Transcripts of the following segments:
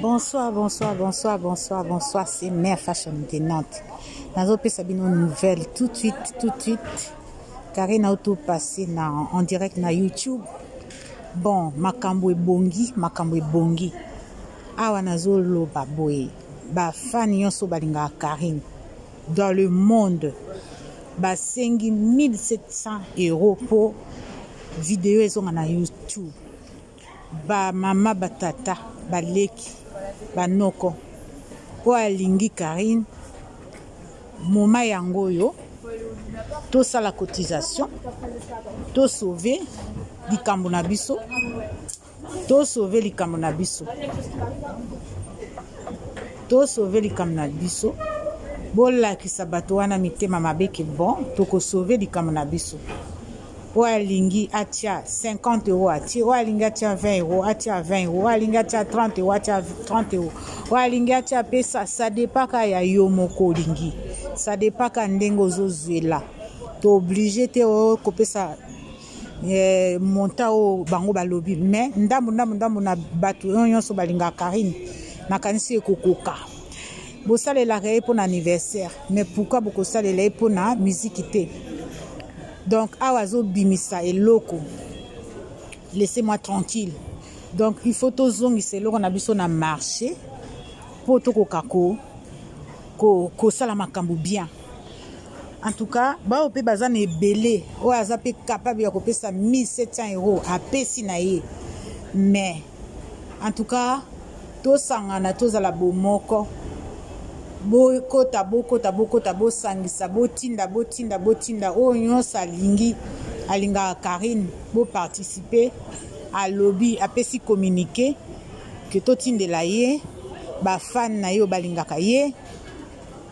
Bonsoir, bonsoir, bonsoir, bonsoir, bonsoir. C'est Mère Fashion de Nantes. Nazopesa bino nouvelle tout de suite, tout de suite. Karine auto passé na en direct na YouTube. Bon, makambo ebongi, makambo ebongi. Awa nazoloba boye. Ba fan nyonso balingaka Karine dans le monde basengi 1700 euros po video ezonga na YouTube. Ba mama ba tata ba leki ba noko oyo alingi Carine moma yango oyo tosala cotisation to sauver likambo na biso to sauver likambo na biso to sauver likambo na biso bolakisa bato wana mitema mabe ke bon tokosauve likambo na biso oyo alingi atia 50 euro atie oyo alingi atia 20 euro atia 20 euro oyo alingi atia 30 euro atia 30 euro oyo alingi atia pesa ça dépend kaka ya yo moko olingi ça dépend kaka ndenge ozozwela to oblige te oyo kopesa eh, montant oyo bango balobi mais ndambo ndambo ndambo na bato oyo nyonso balingaka karine nakanisi ekokoka bosalelaka ye mpo na anniversaire mais pourquoi bokosalela ye mpo na miziki te donc awa azobimisa eloko laissez moi tranquille donc il faut tozongisa eloko na biso na marché mpo tokoka kosala ko, makambo bien en tout cas baoyo mpe baza na ebele oyo aza mpe capable ya kopesa 1700 euros apesi na ye mais en tout cas tosangana tozala bomoko bokota bokota bokota bosangisa botinda botinda botinda oyo nyonso alingi alingaka karine boparticipe alobi apesi communiqué ke totindela ye bafane na ye oyo balingaka ye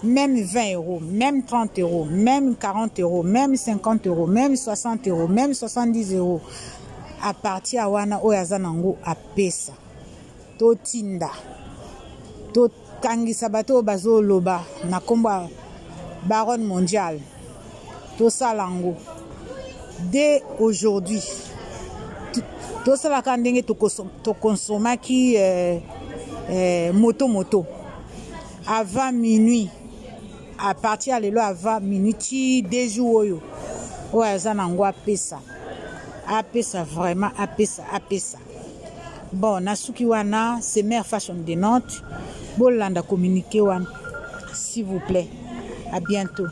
même 20 euros, même 30 euros, même 40 euros, même 50 euros, même 60 euros, même 70 euros. À partir ya wana oyo aza nango apesa. Totinda. Tokangisa bato oyo bazoloba na nkombo ya Baronne mondiale. Tosala yango. Dès aujourd'hui, tosalaka ndenge tokonsomaki euh, euh, moto moto. Avant minuit à partir ya lelo avant minuit ti deux jours oyo oyo aza na yango apesa apesa vraiment apesa apesa bon nasuki wana c'est mère fashion de Nantes bolanda communiqué wana s'il vous plaît à bientôt.